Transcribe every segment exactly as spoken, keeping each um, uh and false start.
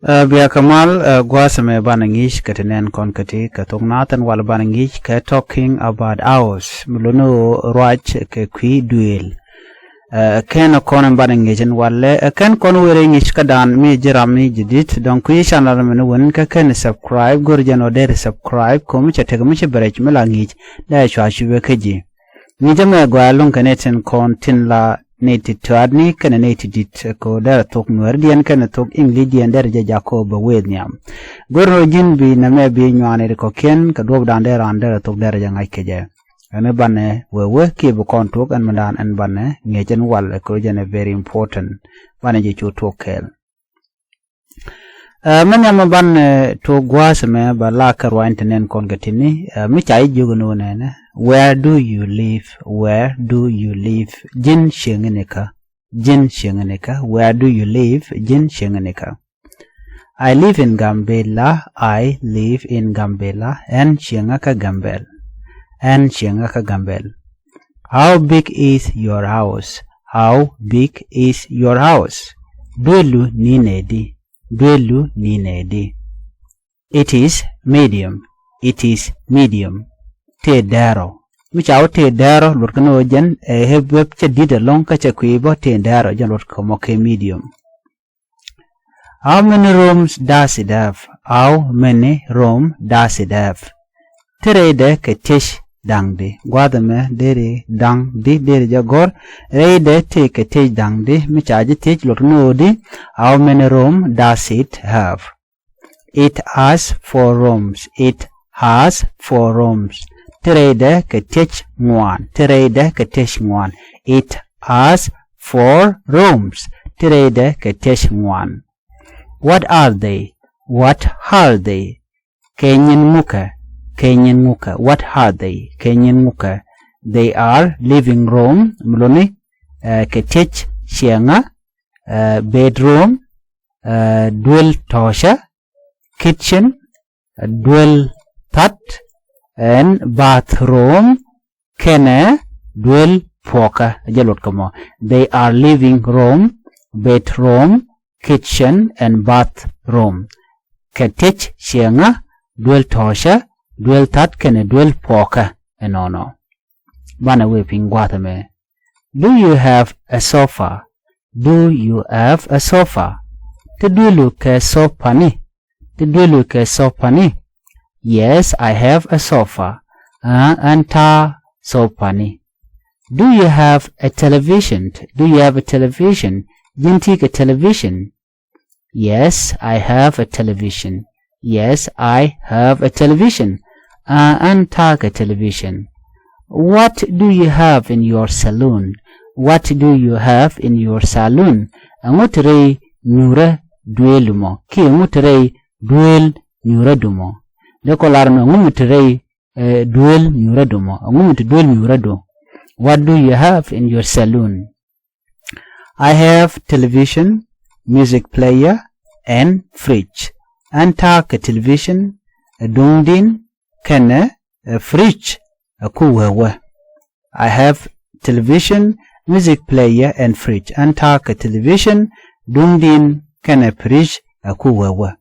Ɛ, bia kɛ mal, ɛ, gua̱a̱th ɛmɛ banɛ ŋi̱i̱c kɛ ti nɛn kɔn kɛ ti kɛ thok Naath ɛn wal banɛ ŋi̱i̱c kɛ talking about house. Mi luni ɣöö ruac kɛ kui̱ duëël. Ɛ, kɛn kɔn ɛn banɛ ŋi̱i̱c ɛn walɛ, ɛ, kɛn kɔn wëë rɛy ŋi̱i̱c kädan mi ji̱ ram mi ji̱ di̱t. Dɔ̱ŋ kui̱ channel mɛn wän kä kɛn subscribe, go̱r jɛn ɔ deri subscribe, ko̱mi cɛ tek mi ci bɛ rɛc mi la ŋi̱i̱c, dee cua cupɛ kä ji̱. Ŋi̱cä mɛ gɔaa luŋ kɛ nɛy tin kɔn tin la nɛy ti tɔatni kɛnɛ nɛy ti di̱t kɛ ɣöö derɛ thok Nuɛɛridiɛn kɛnɛ thok Iŋli̱cdiɛn derɛ jɛ jak kɛ ɣöö bɛ wëë nhiam. Go̱r ni ɣöö ji̱n bi nɛmɛ bi nyuaani ti kɔ̱kiɛn kɛ duɔ̱ɔ̱pdan dee raan derɛ thok derɛ jɛ ŋa̱c kɛ jɛ. Ɛn i̱ banɛ wee wee kiɛ bi kɔn tuɔɔk ɛn mindan ɛn banɛ ŋi̱eec ɛn wal kɛ ɣöö jɛn ɛ very important. Banɛ jɛ cu tuɔɔk kɛɛl. Ɛ, mɛ nhiam mɛ banɛ tuɔɔk gua̱a̱th ɛmɛ bɛ la kɛ ruany ti nɛn kɔn kɛ ti̱ni, ɛ, mi ca ji̱ jiök ni wä nɛnɛ, where do you live? Where do you live? Ji̱n cieŋ ni kä? Ji̱n cieŋ ni kä? Where do you live? Ji̱n cieŋ ni kä? I live in Gambela. I live in Gambela. Ɛn cieŋä kä Gambɛl. Ɛn cieŋä kä Gambɛl. How big is your house? How big is your house? Duëlu ni nɛy di? Duëlu ni nɛy di? It is medium. It is medium. Tëë dɛɛrɔ. Mi ca wä tëë dɛɛrɔ luɔt kɛ ni ɣöö jɛn ɛ hep wep cɛ di̱t ɛlɔ̱ŋ kä cɛ kui̱ bä tëë dɛɛrɔ jɛn luɔt kɛ mɔ kɛ medium. How many rooms does it have? How many room does it have? Ti rɛydɛ kɛ tiec da̱ŋ di? Gua̱a̱th ɛmɛ deri da̱ŋ di deri jɛ gɔ̱r. Rɛydɛ ti kɛ tiec da̱ŋ di? Mi ca ji̱ tiec luɔt ni ɣöö di, how many room does it have? It has four rooms. It has four rooms. Ti rɛydɛ kɛ tiec ŋuan. Ti rɛydɛ kɛ tiec ŋuan. It has four rooms. Ti rɛydɛ kɛ tiec ŋuan. What are they? What are they? Kɛ nyin ŋukɛ? Kɛ nyin ŋukɛ? What are they? Kɛ nyin ŋukɛ? They are living room. Mi luni, ɛ, kɛ tiec cieŋä, ɛ, bedroom, ɛ, duel tɔ̱ɔ̱cä, kitchen, ɛ, duel tha̱t, ɛn bathroom, kɛnɛ duel puɔkä. Jɛ luɔt kɛ mɔ. They are living room, bedroom, kitchen and bathroom. Kɛ tiec cieŋä, duel tɔ̱ɔ̱cä, duel tha̱t kɛnɛ duel puɔkä. Ɛnɔnɔ. Banɛ wee piny gua̱a̱th ɛmɛ. Do you have a sofa? Do you have a sofa? Ti duelu kɛ sopani? Ti duelu kɛ sopani? Yes, I have a sofa. Aa, ɛn ta̱a̱ sopani. Do you have a television? Do you have a television? Ji̱n ti kɛ television? Yes, I have a television. Yes, I have a television. Aa, ɛn ta̱a̱ kɛ television. What do you have in your saloon? What do you have in your saloon? Ɛŋu te rɛy nyuurä duëël mɔ? Kiɛ ɛŋu te rɛy duëël nyuurä dumɔ? Dee kɔ lar nɔ ɛŋu mi te rɛy, eh, duëël nyuurä dumɔ? Ɛŋu mi te duëël nyuurä du? What do you have in your saloon? I have television, music player, and fridge. Ɛn ta̱a̱ kɛ television, ɛ duŋdin, kɛnɛ, ɛ fridge, ɛ ku wewä. I have television, music player, and fridge. Ɛn ta̱a̱ kɛ television, duŋdin, kɛnɛ fridge, ɛ ku wewä.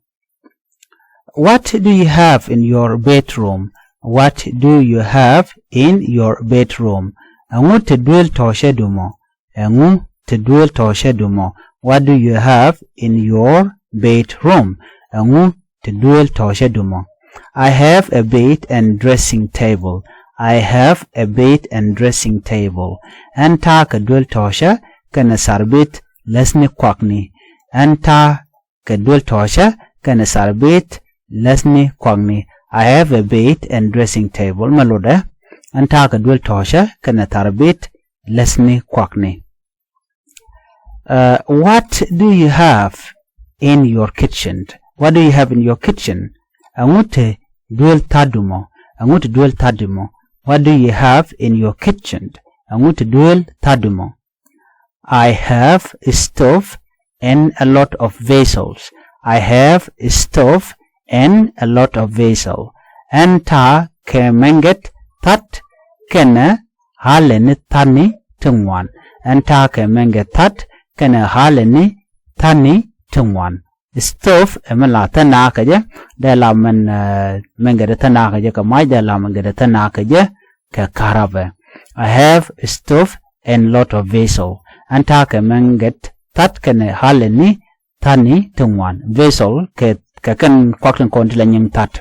What do you have in your bedroom? What do you have in your bedroom? Ɛŋu te duel tɔ̱ɔ̱cä dumɔ? Ɛŋu te duel tɔ̱ɔ̱cä dumɔ? What do you have in your bedroom? Ɛŋu te duel tɔ̱ɔ̱cä dumɔ? I have a bed and dressing table. I have a bed and dressing table. Ɛn ta̱a̱ kɛ duel tɔ̱ɔ̱cä kɛnɛ tharbit läthni kuakni. Ɛn ta̱a̱ kɛ duel tɔ̱ɔ̱cä kɛnɛ tharbit läthni kuakni. I have a bed and dressing table. Mɛ lotdɛ, ɛn ta̱a̱ kɛ duel tɔ̱ɔ̱cä kɛnɛ tharbit läthni kuakni. Uh, what do you have in your kitchen? What do you have in your kitchen? Ɛŋu te duel tha̱t dumɔ? Ɛŋu te duel tha̱t dumɔ? What do you have in your kitchen? Ɛŋu te duel tha̱t dumɔ? I have a stove and a lot of vessels. I have a stove and a lot of vessel. Ɛn ta̱a̱ kɛ mɛŋgɛt tha̱t kɛnɛ halɛ ni tha̱tni ti ŋuan. Ɛn ta̱a̱ kɛ mɛŋgɛt tha̱t kɛnɛ halɛ ni tha̱tni ti ŋuan. Stove ɛ mi la thä nakä jɛ, dee la min, eh, min get thä nakä jɛ kɛ mac, dee la min get thä nakä jɛ kɛ karabɛ. I have stove and lot of vessel. Ɛn ta̱a̱ kɛ min get tha̱t kɛnɛ halɛ ni tha̱t ni ti ŋuan. Vessel kɛ, kɛ kɛn kuak tin kɔn ti la nyiŋ tha̱t.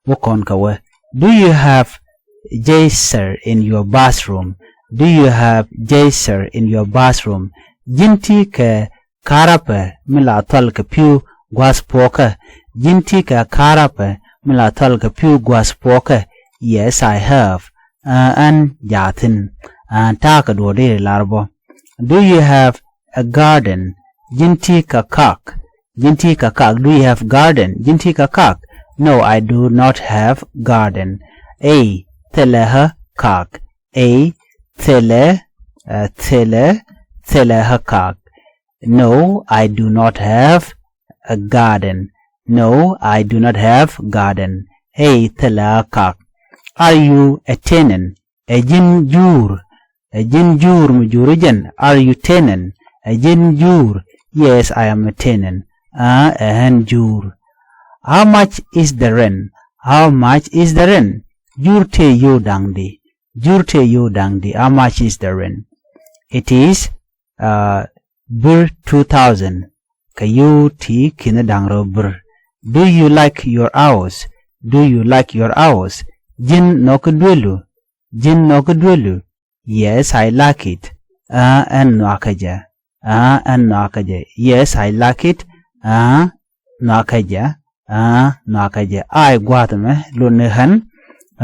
Wä kɔn kɛ wee. Do you have geyser in your bathroom? Do you have geyser in your bathroom? Ji̱n ti kɛ karapɛ mi la thɔl kɛ pi̱w gua̱th puɔkä? Ji̱n ti kɛ karapɛ mi la thɔl kɛ pi̱w gua̱th puɔkä? Yes, I have. Aa, ɛn jathin. Aa, ta̱a̱ kɛ duɔ̱ɔ̱r di lar bɔ. Do you have a garden? Ji̱n ti kɛ kak? Ji̱n ti kɛ kak? Do you have garden? Ji̱n ti kɛ kak? No, I do not have garden. Ey, thilɛ ɣä kak. Ey, thilɛ, eh, thilɛ, thilɛ ɣä kak. No, I do not have a garden. No, I do not have garden. Ey, thilɛ ɣä kak. Are you a tenant? Ɛ ji̱n jur? Ɛ ji̱n jur mi juri jɛn? Are you tenant? Ɛ ji̱n jur? Yes, I am a tenant. Aa, ɛ ɣän jur. How much is the rent? How much is the rent? Jur tëë yio̱w da̱ŋ di? Jur tëë yio̱w da̱ŋ di? How much is the rent? It is, uh, bir two thousand. Kɛ yio̱w ti ki̱n da̱ŋ rɛw bir. Do you like your house? Do you like your house? Ji̱n nhɔk kä duelu? Ji̱n nhɔk kä duelu? Yes, I like it. Aa, ɛn nhɔakä jɛ. Aa, ɛn nhɔakä jɛ. Yes, I like it. Aa, nhɔakä jɛ. Aa, nhɔakä jɛ. I gua̱a̱th ɛmɛ lot ni ɣän.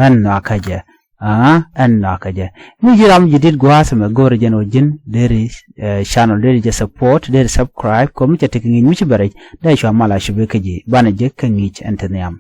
Ɛn nhɔakä jɛ. Aa, ɛn nhɔakä jɛ. Mi ji̱ ram ji̱ dit gua̱a̱th ɛmɛ go̱o̱rɛ jɛn ɣöö ji̱n deri, eh, channel deri jɛ support, deri subscribe. Kɔ mi cɛ tekɛ ŋi̱i̱c mi ci bɛ rɛc, dee cua mal a cupi kä ji̱. Banɛ jek kä ŋi̱i̱c ɛn te nhiam.